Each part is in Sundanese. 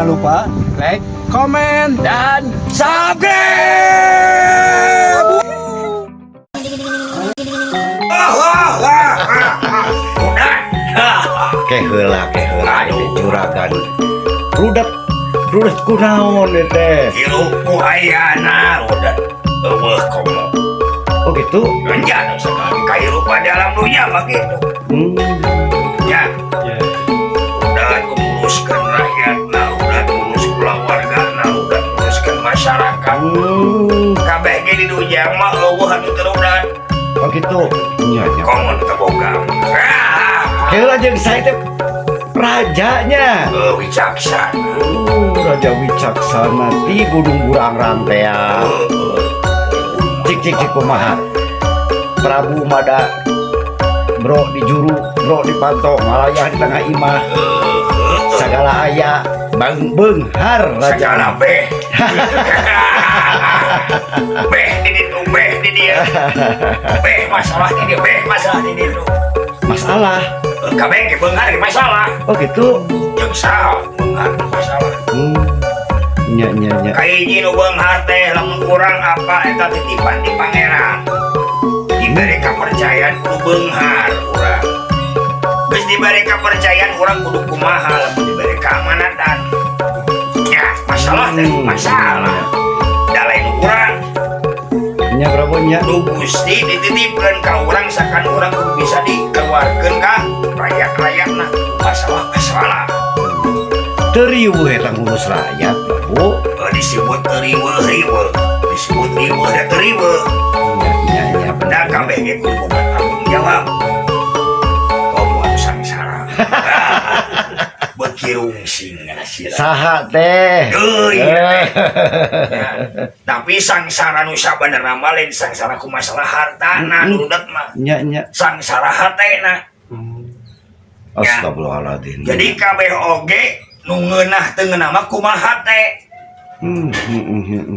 Jangan lupa like, komen, dan subscribe. Ke heula, ke heula ini juragan. Rudet, rudet kunaon ieu teh? Hirup ku ayana udah euweuh komo. Oh gitu. Nya sekali kahirupan di alam dunia mah gitu. Ya, udah nguruskeun rakyat, nah udah ngurus keluarga, nah udah nguruskeun masyarakat. Kabeh ge di dunia mah euweuh anu teu rudat. Oh gitu. Nya nya. Komo nu teu boga. Ah, Heula jeung saya teh rajanya. Heuh, wicaksana. Raja Wicaksana di Gunung Burangrang teh ya. Cik cik cik kumaha. Prabu Mada bro di juru, bro di panto, ngalayah di tengah imah. Segala aya bang beunghar raja. Segala beh. Beh di ditu, beh di dieu. Beh masalah di dieu, beh masalah di ditu. Masalah. Kabeh ge beunghar ge masalah. Oh gitu. Jeung saha beunghar masalah. Nya nya nya. Kahiji nu beunghar teh lamun urang apa eta titipan di pangeran. Diberi kepercayaan kudu beunghar urang. Geus diberi kepercayaan urang kudu kumaha lamun diberi keamanatan. Ya, masalah teh masalah. Da lain urang. Nya Prabu nya. Nu Gusti dititipkeun ka urang sakan urang kudu bisa dikeluarkeun ka rakyat-rakyatna. Masalah-masalah. Teu riweuh eta ngurus rakyat, Prabu. Eh, disebut riweuh riweuh. Disebut riweuh da teu riweuh. Nya nya nya bener. Da kabeh ge kudu boga tanggung jawab. Komo anu sangsara. Beuki rungsing sila. Saha teh? Deui teh. Ya. Tapi sangsara nu sabenerna mah lain sangsara ku masalah hartana nu rudet mah. Nya nya. Sangsara hatena. Astagfirullahaladzim. Jadi kabeh oge nu ngeunah teu ngeunah mah kumaha hate.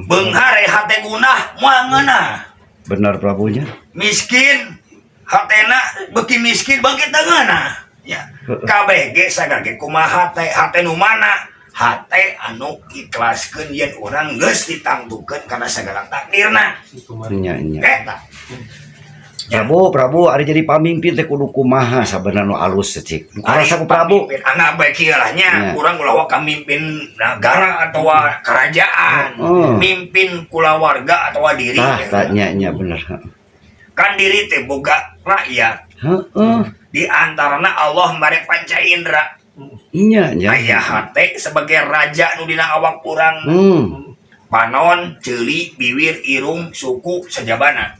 Beunghar hate gunah moal ngeunah. Benar Prabunya. Miskin hatena beuki miskin beuki teu ngeunah. Ya. Kabeh ge sagala ge kumaha hate, hate nu mana? Hate anu ikhlaskeun yen urang geus ditangtukeun kana sagala takdirna. Nya nya. Eta. Prabu, Prabu, ari jadi pamimpin teh kudu kumaha sabenerna nu alus teh cik. Nu karasa ku Prabu. Pamimpin anggap bae kieu lah nya, urang ulah waka mimpin negara atau kerajaan, mimpin kulawarga atau diri. Tah, tah nya nya bener. Kan diri teh boga rakyat. Di antarana Allah mere panca indera. Nya nya. Aya hate sebagai raja nu dina awak urang. Panon, ceuli, biwir, irung, suku, sajabana.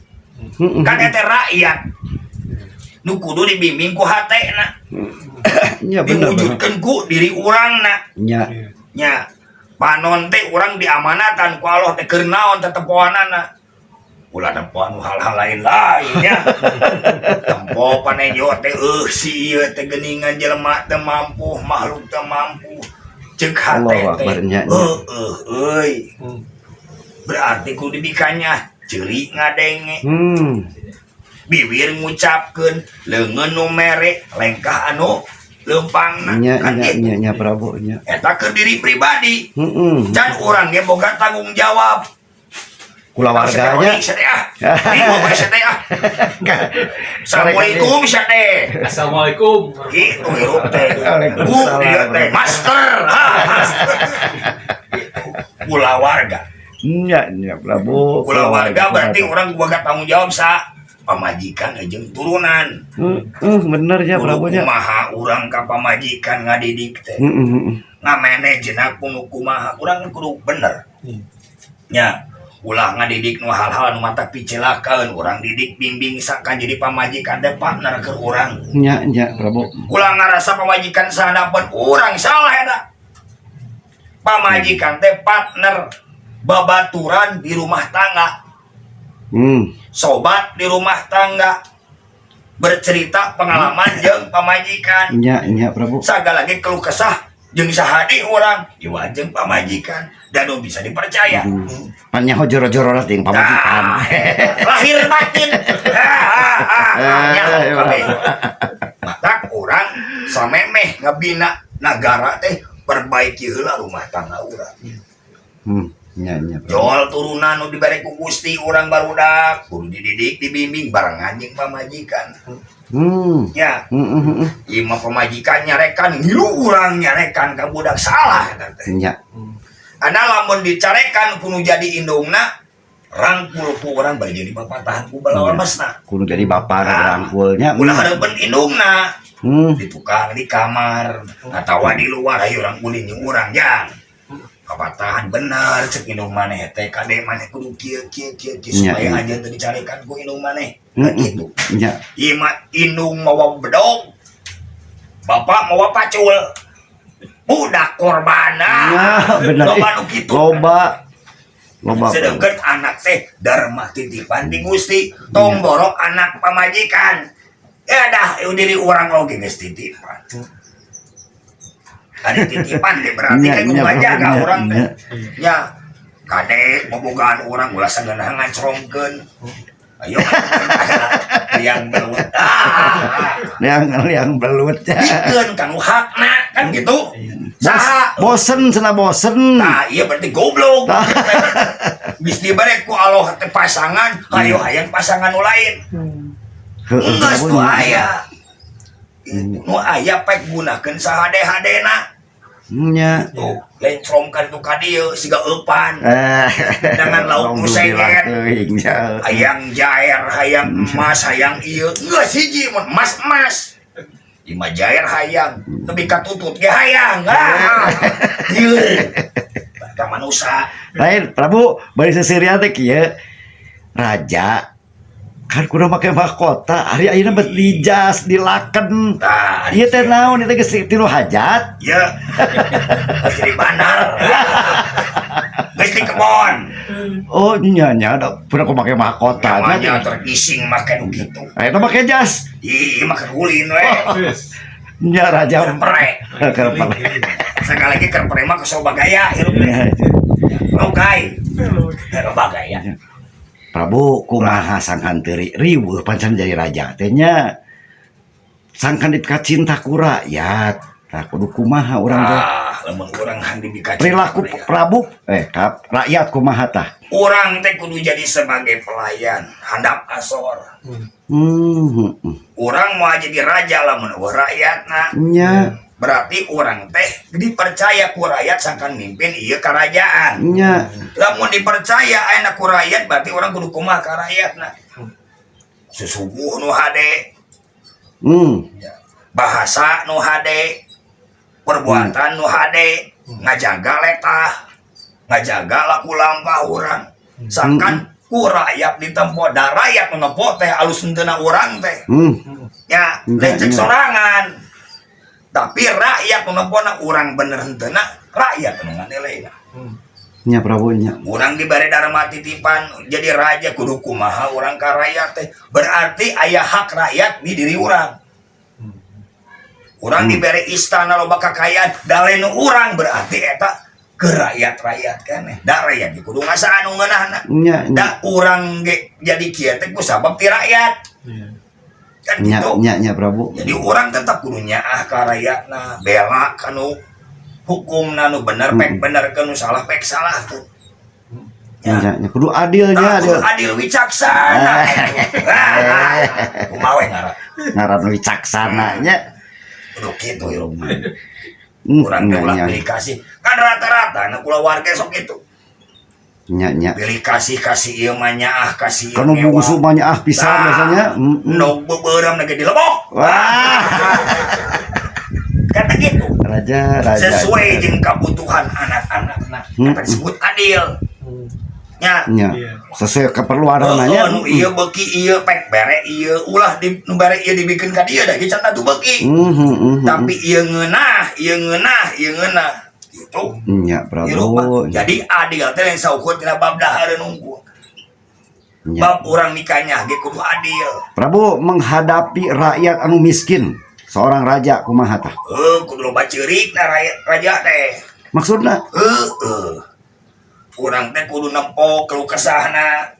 Kan eta rakyat. Nu kudu dibimbing ku hatena. Nya bener bener. Diwujudkeun ku diri urangna. Nya. Nya. Panon teh urang diamanatan ku Allah teh keur naon tetempoanana. Ulah nempoan nu hal-hal lain-lain nya. Tempo panenjo teh euh si ieu teh geuningan jelema teu mampu, makhluk teu mampu. Ceuk hate Allahu teh. Akbar, nya, nya. Heueuh euy. Berarti kudu dibikanya ceuli ngadenge, bibir ngucapkeun, leungeun nu mere, lengkah anu leumpangna. Nya Kan nya kitu. Nya nya Prabu nya. Eta ke diri pribadi. Can urang ge boga tanggung jawab. Kulawarganya. Sia teh ah. Bingung bae sia teh ah. Assalamualaikum sia teh. Assalamualaikum. Gitu hirup teh. Waalaikumsalam. Bu dia teh master. Ha, master. Gitu. Kulawarga. Nya nya Prabu. Kulawarga berarti urang boga tanggung jawab sa pamajikan jeung turunan. Bener ya Kudu Prabu nya. kumaha urang ka pamajikan ngadidik teh. Ngamanejena kudu kumaha urang kudu bener. Nya ulah ngadidik nu hal-hal nu mata picelakaeun urang didik bimbing sakan jadi pamajikan teh partner ke urang. Nya nya Prabu. Ulah ngarasa pamajikan sahanapeun urang salah eta. Pamajikan teh partner babaturan di rumah tangga, sobat di rumah tangga, bercerita pengalaman jeung pamajikan. Nya nya Prabu. Sagala ge keluh kesah jeung sahadi urang iwa jeung pamajikan dan nu bisa dipercaya. Panyaho joro-joro lah ting pamajikan. Ah, lahir batin. Ah, ah, ah, ah, nyaho Eh, kabeh. Matak urang samemeh ngabina nagara teh Perbaiki heula rumah tangga urang. Nya nya. Prabu. Jual turunan nu dibere ku Gusti urang barudak, kudu dididik, dibimbing barengan jeung pamajikan. Ya, ieu mah pamajikan nyarekan, ngilu urang nyarekan ka budak, salah eta teh. Karena lamun dicarekan kudu jadi indungna, rangkul ku urang bari jadi bapatahan ku balawan masna. Kudu jadi bapak Nah. rangkulnya. Ulah hareupeun indungna, di tukang di kamar atawa di luar, ayo urang ulin jeung urang jang. Papatahan bener cek indung maneh teh, kade maneh kudu kieu kieu kieu kieu supaya anjeun teu dicarekan ku indung maneh. Nah, gitu. Ieu mah indung mawa bedog, bapak mawa pacul. Budak korbana. Nah, bener. Loba nu kitu. Loba. Loba. Sedangkan anak teh dharma titipan di Gusti, tong borok anak pamajikan. Ya dah, diri urang oge geus titipan. Ada titipan deh berarti kan kudu ngajaga urang teh. Ya, kade bobogaan urang ulah sangeunah ngacrongkeun. Ayo, liang belut. Ah, Liang liang belut. pikeun kanu hakna kan gitu. Saha? Bosen cenah, bosen. Nah, iya berarti goblok. Geus dibere ku Allah teh pasangan, hayo hayang pasangan nu lain. Geus nu aya. Nu aya pek gunakeun sahade-hadena. Tuh, lencrongkan tu ka dieu siga eupan. Dengan lauk nu seget. Teuing nya. Hayang jair, hayang emas, hayang ieu. Geus hiji mun emas-emas. Lima jair hayang, lebih katutut ge hayang. Ah. Ieu. Ka manusia. Lain Prabu bari seserian teh kieu. Raja kan kudu make mahkota, ari ayeuna bet di jas, di laken. Tah, Ieu teh naon ieu teh, geus tilu hajat? Ya. Geus di bandar. Geus di kebon. Oh nya nya, da pernah ku make mahkota. Namanya tergising make nu kitu. Nah, eta make jas. Ih, make ulin we. Nya raja. Kerpere. Kerpere. Sekali lagi kerpere mah kesoba gaya hirup teh. Oke. Loba gaya. Prabu, kumaha sangkan teu riweuh pancan jadi raja teh nya? Sangkan dipikacinta ku rakyat. Tah, kudu kumaha urang teh? Ah, lamun urang hang dipikacinta Perilaku ku rakyat. Prabu ka rakyat kumaha tah? Urang teh kudu jadi sebagai pelayan, handap asor. Urang mau jadi raja lamun euweuh rakyatna. Berarti urang teh dipercaya ku rakyat sangkan mimpin ieu kerajaan. Lamun dipercaya ayeuna ku rakyat, berarti urang kudu kumaha ka rakyatna? Susuguh nu hade, bahasa nu hade, perbuatan nu hade, ngajaga letah, ngajaga laku lampah urang. Sangkan ku rakyat ditempo, da rakyat nu nempo teh alus henteu urang teh. Ya, lain cek sorangan. Tapi rakyat nu nempona urang bener henteu, rakyat nu nganilaina. Nya Prabu nya. Urang dibere dharma titipan jadi raja, kudu kumaha urang ka rakyat teh? Berarti aya hak rakyat di diri urang. Urang dibere istana loba kakayaan, da lain nu urang, berarti eta ke rakyat-rakyat kan. Da rakyat ge kudu ngasaan nu ngeunahna. Nya nya. Da urang ge jadi kieu teh ku sabab ti rakyat. Kan gitu. Nya nya Prabu. Jadi urang tetap kudu nyaah ka rakyatna, bela kanu hukumna nu bener pek bener, kanu salah pek salah tuh. Ya. Nya nya, kudu adil nya. Nah, Adil. kudu adil wicaksana. Ah, kumaha we ngaran? Ngaran wicaksana nya. Kudu kitu hirup mah. Urang teh ulah pilih kasih. Kan rata-rata anak kula warga sok gitu. Nya nya. Pilih kasih, kasih ieu mah nyaah, kasih ieu Kanu ngewa. bungsu mah nyaah pisan Tah, biasanya. Endog beureum ge dilebok. Wah. Kata gitu. Raja raja. Sesuai jeung kebutuhan anak-anak. Kata disebut adil. Ya. Nya. Sesuai keperluan nanya. Heeh, nu ieu beuki ieu pek bere ieu, ulah di nu bere ieu dibikeun ka dieu, da ge can tatu beuki. Tapi ieu ngeunah, ieu ngeunah, ieu ngeunah. Gitu. Nya Hirup mah. Prabu. Jadi adil teh lain saukur tina bab dahareun unggul. Bab urang nikahnya ge kudu adil. Prabu menghadapi rakyat anu miskin, seorang raja kumaha tah? Heuh, kudu loba ceurik na rakyat raja teh. Maksudna? Heueuh. Urang teh kudu nempo keluh kesahna,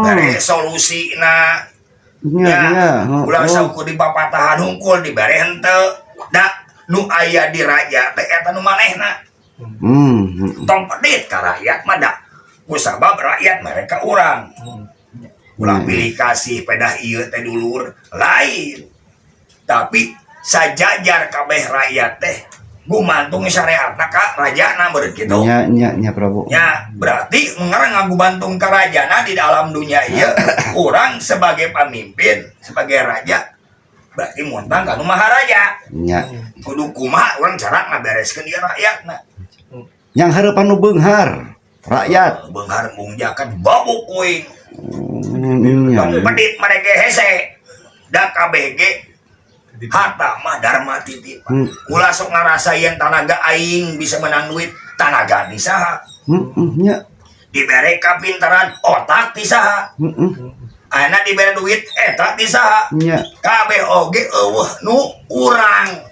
bere solusina. Nya nya. Ulah saukur di papatahan hungkul dibere henteu. Da Nu aya di raja teh eta nu manehna. Tong pedit ka rakyat mah, da kusabab rakyat mereka urang. Ulah pilih kasih pedah ieu teh dulur lain. Tapi sajajar kabeh rakyat teh gumantung syariatna ka rajana meureun kitu. Nya nya nya, Prabu. Ya, berarti mengarang ngagubantung ka rajana di dalam dunia ieu, urang sebagai pemimpin, sebagai raja, berarti muntang ka nu maharaja. Kudu kumaha urang cara ngabereskeun ieu rakyatna. Yang harapan nu beunghar rakyat. Beunghar mungjakan babuk kuing. Nya. Tong pedit mereka hese. Da kabeh ge harta mah dharma titipan. Ulah sok ngarasa yen tanaga aing bisa menang duit, tanaga di saha? Nya. Dibere kapintaran otak di saha? Ayeuna dibere duit eta di saha? Nya. Kabeh oge euweuh nu urang.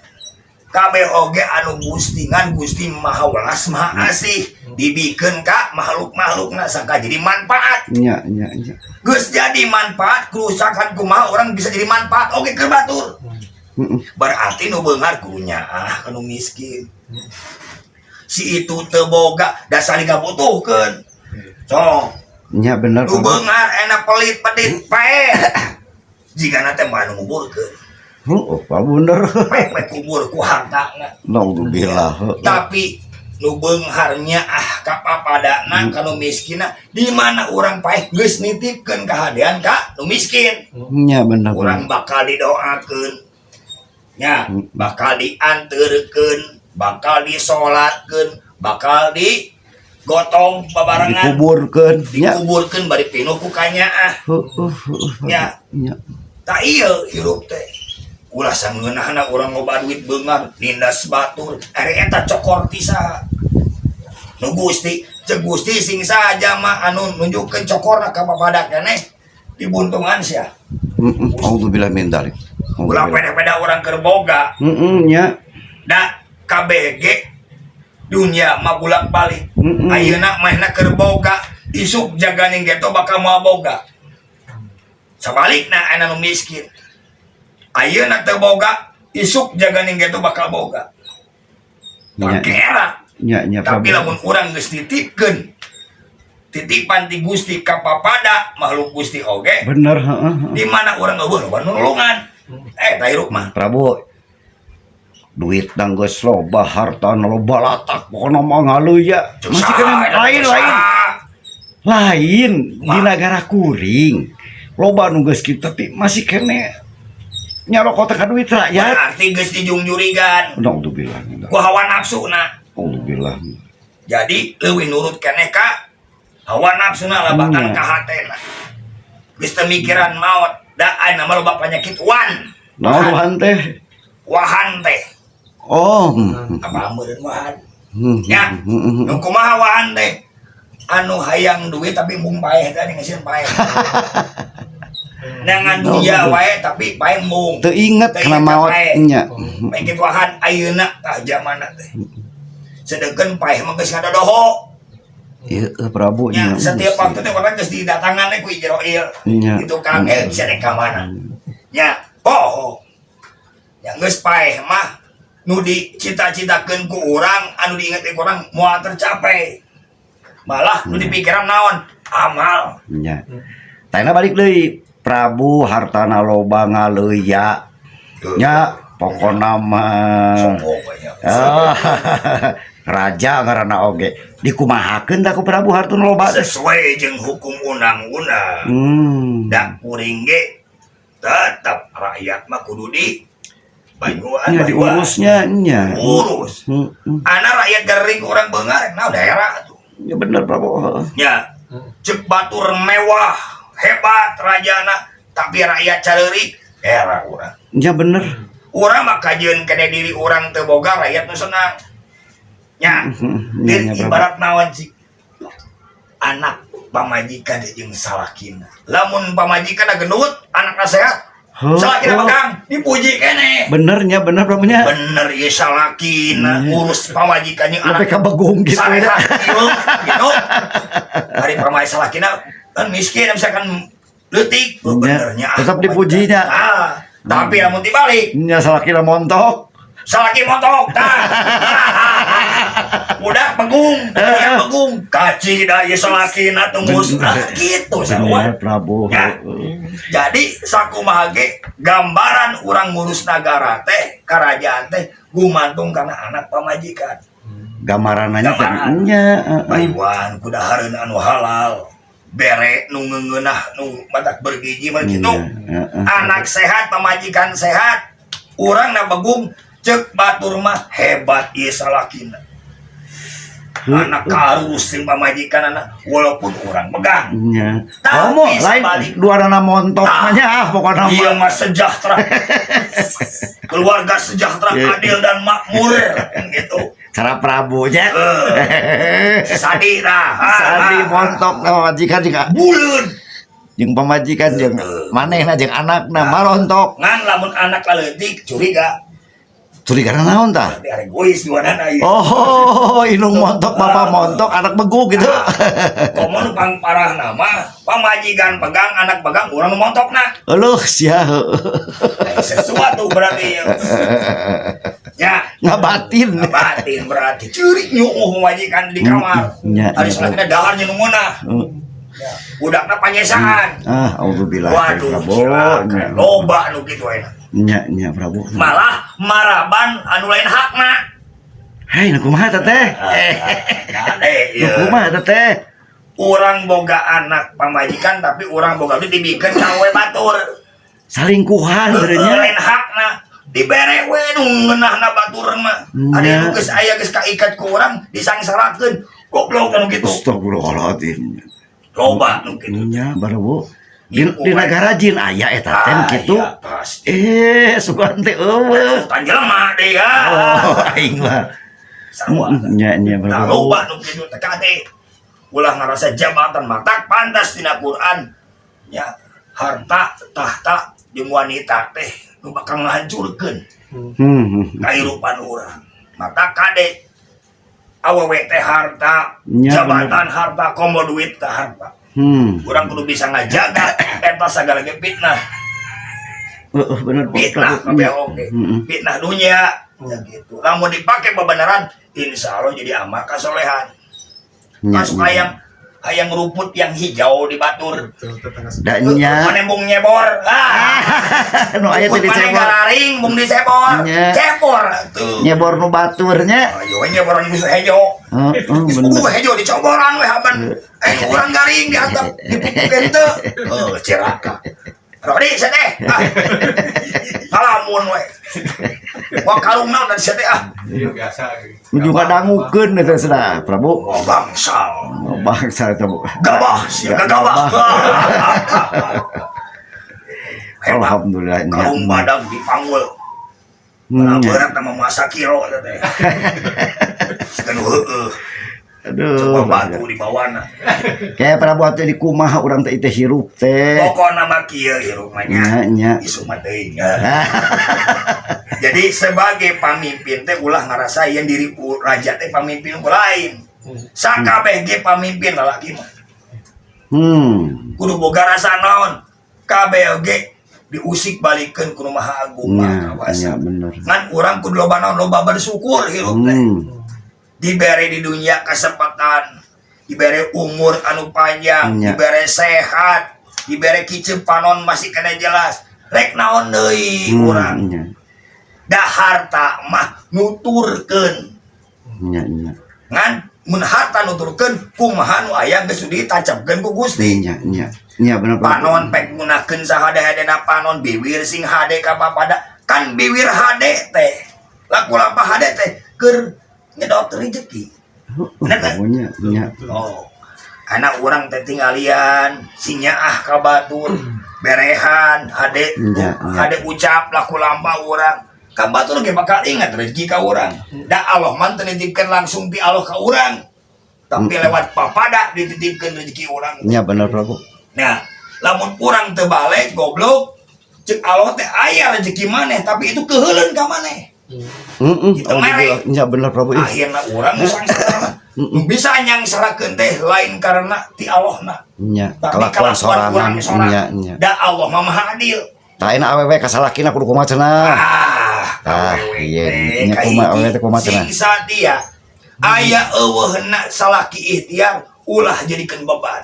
Kabeh oge anu Gusti, ngan Gusti Maha Welas Maha Asih dibikeun ka makhluk-makhlukna sangka jadi manfaat. Nya nya nya. Geus jadi manfaat, kerusakan kumaha orang bisa jadi manfaat oge keur batur. Berarti nu beunghar kudu nyaah ka nu miskin. Si itu teu boga da saling ngabutuhkeun. Sok. Nya, bener. Nu Prabu. beunghar enak pelit pedit paeh. Jigana teh mah nu nguburkeun. Oh, Prabu, bener. Paeh we kubur ku hartana. Naudzubillah. Tapi nu beunghar nyaah ka papadana, ka nu miskinna, di mana urang paeh geus nitipkeun kahadean ka nu miskin. Nya, bener. Urang bakal didoakeun. Nya, bakal dianterkeun, bakal disolatkeun, bakal digotong babarengan. Dikuburkeun nya. Dikuburkeun bari pinuh ku kanyaah. Heueuh heueuh. Nya. Nya. Tak ieu hirup teh. Ulah sangeunahna urang loba duit beunghar, nindas batur, ari eta cokor ti saha? Nu Gusti, ceuk Gusti sing saja mah anu nunjukkeun cokorna ka papada keneh dibuntungan sia. Heeh. Auzubillah min dzalik. Ulah peda-peda urang keur boga. Heeh nya. Da KBG dunia mah bolak-balik. Ayeuna manehna keur boga, isuk jaganing geto bakal moal boga. Sabalikna aya nu miskin. Ayeuna teu boga, isuk jaganing geto bakal boga. Nya. Kera. Nya nya Tapi Prabu. Lamun urang geus nitipkeun titipan ti Gusti ka papada makhluk Gusti oge, Bener, heeh. heeh. di mana urang euweuh loba nulungan. Eh, tah hirup mah. Prabu, duit dang geus loba, harta loba, latak pokona mah ngaleuya masih kena lain lain lain di negara kuring loba nu geus kitu, tapi masih kene nyarokot ka duit rakyat. Berarti geus dijungjurigan Naudzubillah min dzalik. Ku hawa nafsu na. Naudzubillah. Jadi leuwih nurut keneh ka hawa nafsuna lah, bahkan ka hatena. Geus teu mikiran maot, da ayeuna mah loba penyakit wan. Naon wahan teh? Wahan teh. Oh. Apa meureun wahan? Ya. Hmm. Nu kumaha wahan teh? Anu hayang duit tapi embung paeh teh ngeusieun paeh. Nangan dunia wae tapi paeh embung. Teu inget Teu kana inget maot paeh. Nya. Penyakit wahan ayeuna tah zamanna teh. Sedengkeun paeh mah geus ngadodoho. Ieu Prabu Nya, nya. Setiap waktu teh orang geus didatangan ku Ijroil. Itu Kang, bisa rek ka mana? Nya, poho. Nya geus paeh mah nu dicita-citakeun ku urang, anu diinget ku urang moal tercapai. Malah nu dipikiran naon? Amal. Nya. Tayna balik deui, Prabu, hartana loba ngaleuya. Nya, pokona mah Sombong banyak. Ah, raja ngaranna oge. Dikumahakeun tah ku Prabu hartuna loba teh? Sesuai jeung hukum undang-undang. Da kuring ge tetap rakyat mah kudu di banyuan. Nya, diurusnya nya. Urus. Anak rakyat gering urang beunghar, nah daerah tuh. Ya bener, Prabu. Ya, cek batur mewah, hebat rajana, tapi rakyat careurik, daerah urang. Ya bener. Urang mah kajeun kene diri urang teu boga, rakyat nu senang. Nya, Nya, nya, Prabu. Ibarat naon sih? Anak pamajikan jeung salakina. Lamun pamajikan gendut, anakna sehat, salakina pegang, dipuji kene. Bener nya, bener, Prabu nya. Bener ieu salakina ngurus pamajikannya Sampai anak ka begung gitu ya. sarehat gitu, gitu. Hari pamai salakina kan miskin misalkan leutik, Nya, benernya ah, tetap dipujinya. Ah, tapi lamun dibalik Nya, salakina montok. Salaki montok tah. Budak begung, ya begung. Kacida ieu salakina tembus. Nah, gitu sarua. Bener Prabu. Ya. Jadi sakumaha ge gambaran urang ngurus nagara teh, kerajaan teh gumantung kana anak pamajikan. Gambarannya teh Gambaran. nya, heeh. Bayuan ku dahareun anu halal. Bere nu ngeungeunah, nu matak bergizi mah kitu. Iya, heeh. Anak sehat, pamajikan sehat. Urang na begung, cek batur mah hebat ieu salakina. Anak karus jeung pamajikan anak walaupun urang megang. Nya. Tapi Komo lain duanana montok Tah. mah nya ah pokona Iya mah. mah sejahtera. Keluarga sejahtera, Iya. adil dan makmur gitu. Cara Prabu nya. Eh. Sadi lah. Sadi montok pamajikan juga Buleun. jeung pamajikan jeung manehna jeung anakna marontok. Ngan lamun anak leutik curiga. Curiga naon tah? Tapi egois duanana ieu. Oh, indung montok, bapak montok, anak beguk gitu. Komo nu pangparah nama, pamajikan pegang, anak pegang, urang nu montokna. Euluh sia. Sesuatu berarti ya. Ya, Ngabatin. Batin berarti ceurik nyuuh pamajikan di kamar. Nya, Ari nya. salakina dahar nu ngeunah. Budakna panyesaan. Ah, auzubillah. Waduh, Prabu. cilaka. Loba nu kitu enak. Nya, nya Prabu. Malah maraban anu lain hakna. Hei, nu kumaha teh teh? Kade, Nu ieu. kumaha teh teh? Urang boga anak pamajikan tapi urang boga duit dibikeun ka we batur. Salingkuhan nya. Lain hakna. Dibere we nu ngeunahna batur mah. Ada nu geus aya geus kaikat ku urang disangsarakeun. Goblok anu kitu. Astagfirullahaladzim. Loba nu kitu. Nya, Prabu. Di negara jin aya eta teh nu kitu. Aya, pasti. Eh, sugan teh eueuh. Tan jelema deui ya. Oh, aing mah. Sarua. Nya, nya Nah, Prabu. loba nu kitu teh kade. Ulah ngarasa jabatan matak pantas dina Quran. Ya, harta, tahta jeung wanita teh nu bakal ngahancurkeun kahirupan urang. Mata kade awewe teh harta, jabatan harta, komo duit teh harta. Urang kudu bisa ngajaga eta sagala ge fitnah. Heeh, bener Fitnah Prabu. kabeh oge. Fitnah dunya ya gitu. Lamun dipake bebeneran insya Allah jadi amal kasolehan. Masuk hayang hayang rumput yang hijau di batur. Da nya. Mana bung nyebor. Ah. Nu aya teh Rumput mana dicebor. gararing bung disebor. Nya. Cebor tuh. Nyebor nu baturnya. Ayo nyeboran geus hejo. Heeh, Geus bener. kudu hejo dicoboran we haban. Eh urang garing di atap dipupukeun teu. Heuh ciraka. Rodi sia teh. Ah. Ngalamun we. Wah karung naon dari sia teh ah. Iya biasa. Nuju ngadangukeun eta cenah, Prabu. Oh bangsal. Oh, bangsa eta Bu. Gabah sia gagabah. Hebat. Alhamdulillah nya. Karung badag dipanggul. Nya. Berat nama masa kilo eta teh. Segan heueuh. Aduh. Coba batu di bawana. Kayak Prabu teh di kumaha urang teh teh hirup teh. Pokokna mah kieu hirup mah nya. Nya nya. Isu mah teuing. Jadi sebagai pamimpin teh ulah ngarasa yen diri raja teh pamimpin ku lain. Sakabeh ge pamimpin lalaki mah. Kudu boga rasa naon. Kabeh ge diusik balikeun ku Nu Maha Agung Nya, Maha Kawasa. nya bener. Ngan urang kudu loba naon, loba bersyukur hirup teh. Dibere di dunia kesempatan, dibere umur anu panjang, dibere sehat, dibere kicep panon masih kena jelas. Rek naon deui urang. Da harta mah nuturkeun. Nya nya. Ngan mun harta nuturkeun kumaha nu aya geus ditancapkeun ku Gusti. Nya nya. Nya bener Prabu. Panon pek gunakeun sahade-hadena panon biwir sing hade ka papada kan biwir hade teh. Laku lampah hade teh keur nyedot rezeki. Bener teh? Oh, nya nya. Oh. Anak urang teh tinggalian sing nyaah ka batur berehan hade Nya, nya. hade ucap laku lampah urang ka batur ge bakal ingat rezeki ka urang. Da Allah mah teu nitipkeun langsung ti Allah ka urang. Tapi lewat papada dititipkeun rezeki urang. Nya bener Prabu. Nah, lamun urang teu balik goblok cek Allah teh aya rezeki maneh tapi itu keuheuleun ka maneh. Heeh. Gitu, mere. Nya bener Prabu. Ih. Akhirna urang nu sangsara. Nu bisa nyangsarakeun teh lain karena ti Allahna. Nya Tapi kelakuan kelakuan sorangan. urang sorangan. Nya nya. Da Allah mah maha adil. Tah enak awewe ka salakina kudu kumaha cenah. Ah, Ah, awewe iya. teh, Nya kumaha awewe teh, kumaha cenah? Sing satia, aya euweuhna salaki ikhtiar, ulah jadikeun beban.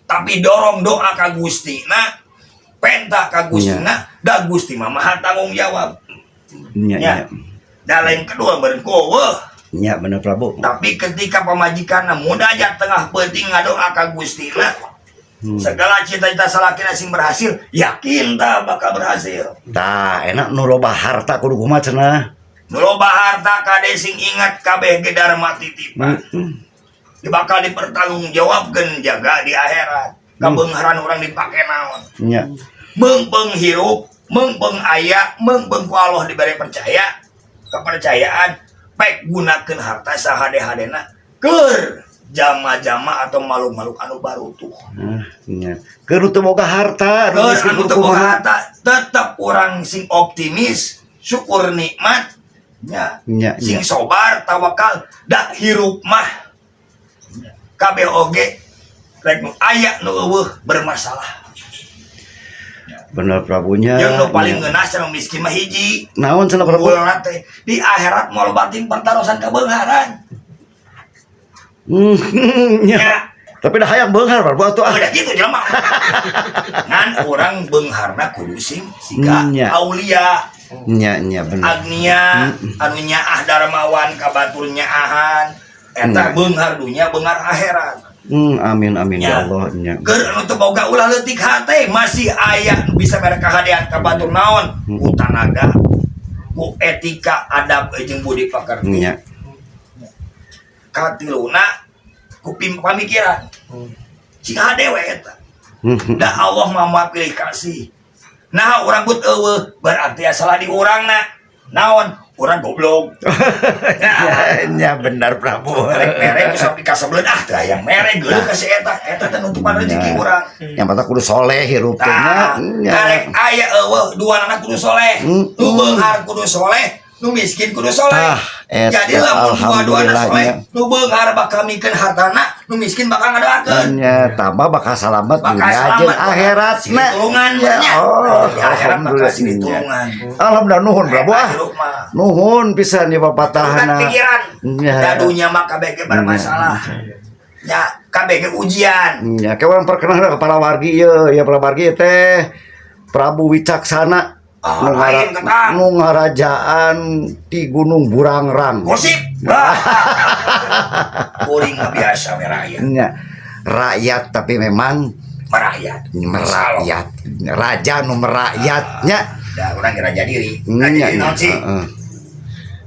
Tapi dorong doa ka Gustina, penta ka Gustina, da Gusti mah maha tanggung jawab. Nya. Da lain kedua berkowe. Nya, bener, Prabu. Tapi ketika pamajikan muda aja tengah penting ngadoa ka Gustina, segala cita-cita salakina sing berhasil, yakin tak bakal berhasil. Tah, enak nu loba harta kudu kumaha cenah? Nu loba harta, kade sing ingat, kabeh ge dharma titipan. Bakal dipertanggungjawabkeun jaga di akhirat. Kabeungharan urang dipake naon? Meungpeung hirup, meungpeung aya, meungpeung ku Allah diberi percaya, kepercayaan, pek gunakeun harta sahade-hadena keur jama-jama atau makhluk-makhluk anu barutuh. Ah, nya. Keur nu teu boga harta, anu Keur miskin anu kudu teu boga kumaha? Harta, tetep urang sing optimis, syukur nikmat, nya. Sing sobar, tawakal, da hirup mah kabeh oge rek nu aya nu euweuh bermasalah. Bener, Prabunya. Jeung nu paling ngeunah cenah miskin mah hiji. Naon cenah, Prabu? Unggulna teh di akhirat moal batin pertarosan kabeungharan. Nya. Ya. Tapi dah hayang beunghar, Prabu, atuh ah. Udah gitu jelema. Ngan urang beungharna kudu sing siga aulia, Nya nya bener. Agnia, anu nyaah darmawan ka batur nyaahan. Eta beunghar dunya, beunghar akhirat. Amin amin ya Ya. Allah nya. Keur anu teu boga ulah leutik hate, masih aya nu bisa mere kahadean ka batur naon? Ku tanaga, ku etika, adab jeung budi pekerti. Katiluna ku pamikiran. Sing hade we eta. Da Allah mah moal pilih kasih. Nah, urang but euweuh berarti salah di urangna. Naon? Urang goblok. Ya, nya benar, Prabu. Rek mere bisa dikasebleun, ah teu hayang mere geuleuh ka si eta. Eta teh nutupan rezeki urang. Yang penting kudu soleh hirup teh Tah, nya. karek aya euweuh duanana kudu soleh. Nu beunghar kudu soleh, nu miskin kudu soleh. Tah, eta, Jadi lamun dua-duana alhamdulillah, soleh, nya. nu beunghar bakal mikeun hartana, nu miskin bakal ngadoakeun. Nya tambah bakal salamet Bakal dunia selamat, jeung akhirat. silih tulungan Ya, nya. oh, Di akhirat bakal alhamdulillah. silih tulungan. Alhamdulillah, nuhun, Prabu, ah. Eta hirup mah. Nuhun pisan ieu Bukan papatahna. pikiran. Nya. Da dunya mah kabeh ge bermasalah. Ya, kabeh ge ujian. Ya, kayak urang perkenalkan ke para wargi ieu, ya para wargi teh Prabu Wicaksana. Ah, Nu lain ketang. nu ngarajaan di Gunung Burangrang. Gosip. Kuring mah biasa merayat. Nya, rakyat tapi memang Merayat. Merakyat. Raja nu merakyatnya. Da urang ge raja diri. Raja Nya, diri naon sih? heeh.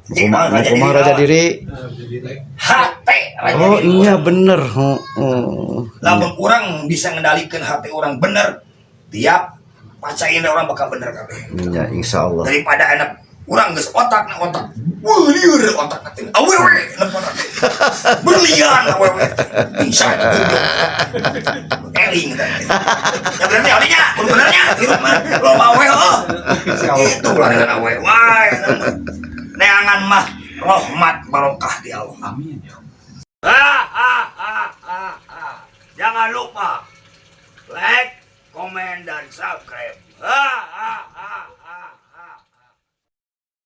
Cik, Kumaha naon raja kumaha diri raja naon? diri? Hate raja Oh diri. iya, bener. Heeh. Lamun urang bisa ngendalikeun hati urang bener, tiap pacain urang bakal bener kabeh. Ya, insyaallah. Daripada anak urang geus otak na otak lieur otak teh awewe na otak berlian awewe bisa goblok eling teh ya. Berarti alinya kudu benernya hirup mah loba awe heuh itu lah dengan awe wae neangan mah rahmat barokah di Allah. Amin ya. Ah, ah, ah, ah, ah. Jangan lupa like, komen, dan subscribe. Ah.